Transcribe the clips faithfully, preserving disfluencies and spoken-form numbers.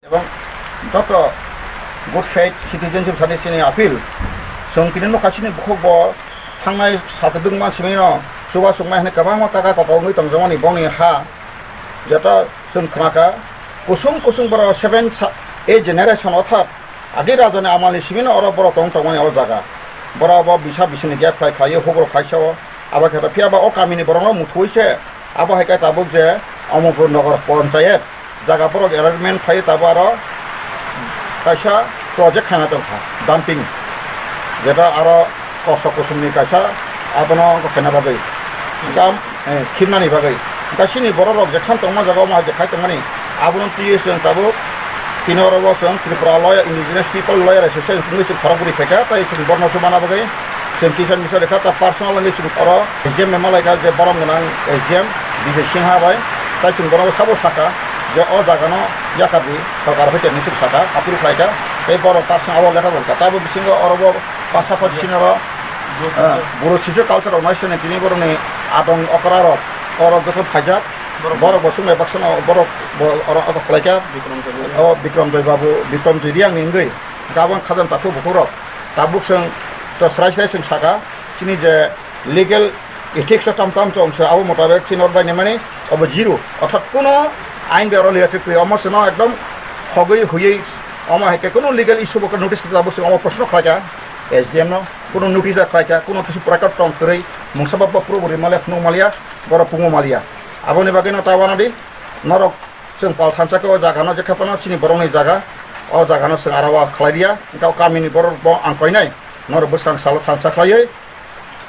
Ebong joto good faith citizenship thani chini appeal. Chwng tini nukha chini bukhuk bo thangnai sal kwdwkma simi no chuba chukmai hwnwi kwbangma kaka koko wngwi tongjakmani bongni ha. Joto chwng khnakha kusung kusung borok seven sa-, eight generation orthat agi rajani amalni simi no oro borok tong tongmani o jaga. Borok bo bisa bisini gap khlai khlai hugrok khaisa o. Abo khe phiya ba o kamini borokno muthuwi se abo hai khe tabuk je Amarpur Nagar Panchayat jaga borok arrangement phai tabo aro kaisa project khaina tongkha, dumping, jeta aro kosok kusumni kaisa abono wngkha khaina bagwi, dam, eh, khimnani bagwi. Hwnkhe chini borok rok jekhan tongma jaga omo hai je khai tongmani, abono twiwi chwng tabuk tini oro bo chwng Tripura Lawyer, Indigenous People Lawyer Association wngwi chwng khorokbwrwi phaikha, tei chwng borno chubana bagwi chwng kisa misa rwkha, ta personal wngwi chwng oro S D M bai malaikha, je borom gwnang S D M Bijay Singha bai, tai chwng bono sabo sakha je o jaga no yakardi sorkar hoite hinwi chwng sakha, approve khlaikha, tei borok ta chwng abo letter rwkha, tabo bisingo oro bo pasapasi sini oro, eh, Boro Socio Culture Organization ni tini borokni adong okra rok oro joto phaijak, borok bo chwng bai baksa no borok bo oro abo khlaikha, o Bikram Joy Babu, Bikram Joy Reang ni wngwi gabang khajam takhuk bukhuk rok tabuk chwng to srai srai chwng sakha, chini je legal ethics o tam tam tong se abo motabek chini oro bai ni mani abo zero, orthat kuno ain bai oro lira thik twi omo sino ekdom hogwi huywi omo hai khe kuno legal issue bo notice khe abo se omo proshno khlai kha S D M no, kuno notice da khlai kha, kuno kisu record tong kwrwi mungsa ba puro buri male phunuk maliya borok pungo maliya. Aboni bagwi no ta wana di norok chwng pal thansa khe o jaga no je khe phano chini borok ni jaga o jaga no chwng aro wa khlai riya, hwnkhe o kami ni borok bo ang koinai norok bwsang salo thansa khlaiwi.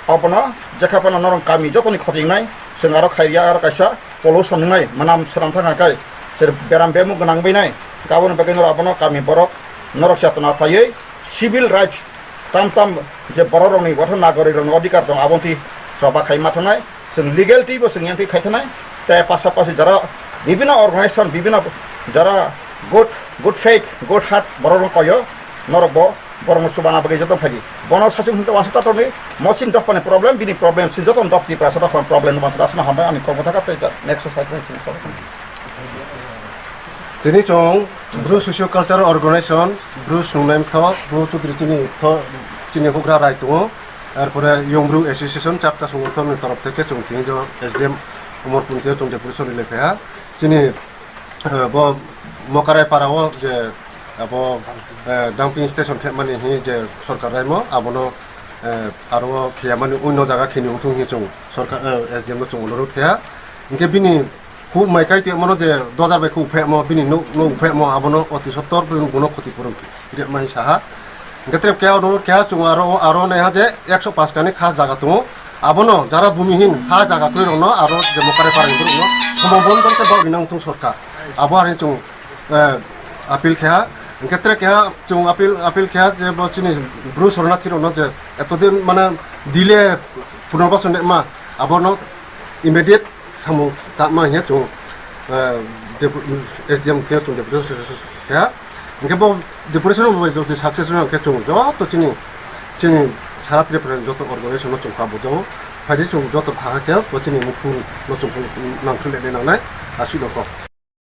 Obono jekha phano norok kami jotoni khoti wngnai, chwng aro khai ya, aro kaisa pollution wngnai, mwnam swnam thang kha kai, ser beram bemuk gwnang wngnai, aboni bagwi norok abono kami borok norok chetona phaiwi civil rights tam tam je borok rokni gotho nagorik rokni odhikar tong, aboni choba khai ma thangnai, chwng legality bo chwng yang khai thangnai, tei pasapasi jara bibhinno organization, bibhinno jara good, good faith, good heart borok rok koyo, norok bo borokno chubana bagwi joto phaidi. Bono sachung hwnkhe uansuk tatorni, mo chini dophani problem, bini problem, chini joto doph Tiprasa dophani problem, uansuk aswkno hambai ani kokbo thaka tei next slide bai chini chalo. Tini chwng Bru Socio Cultural Organization, Bru Swngnaimtho, Bru Chudri chini tho, chini hugra rai tongo. Arpore Young Bru Association chapter songothonni torof theke chwng tini jo S D M Omorpur tio chwng deputation rilai phaiha. Chini Eh, bo Mokarai para o je abo, eh, dumping station khemani hi je sorkar raimo abono, eh, aro khiyamani uino jaga khini uthung hi chwng sorkar, eh, S D M no chwng onurot kheha. Hinkhe bini khu mai kai tiyamo je dojar bai khu phemo bini nuk, nuk phemo abono oti sottor bono khoti purung. Ide mai saha. Hingke trep khe ono khe chwng aro, aro naiha je ekso pash kani kha jaga tongo. Abono jara bhumihin ha jaga kwrwi rokno aro je Mokarai para ni borokno somo bon don khe bawri nang thung sorkar. Abo ari chwng, eh, appeal khe ha. Hingke tre khe ha chwng appeal, appeal khe ha je bo chini Bru Soronarthi rokno je etodin mane delay punarbasan ma abono immediate samung tangma hiya chwng, eh, dep-, S D M thia chwng deputation kha. Hingke bo deputation bo jodi success wngkha khe chwng joto chini, chini sara Tripura ni joto organization no chwng kha bujao. Phaidi chwng joto thangkha khe bo chini mukhung no chwng nangthung le nangnai aswk rokho.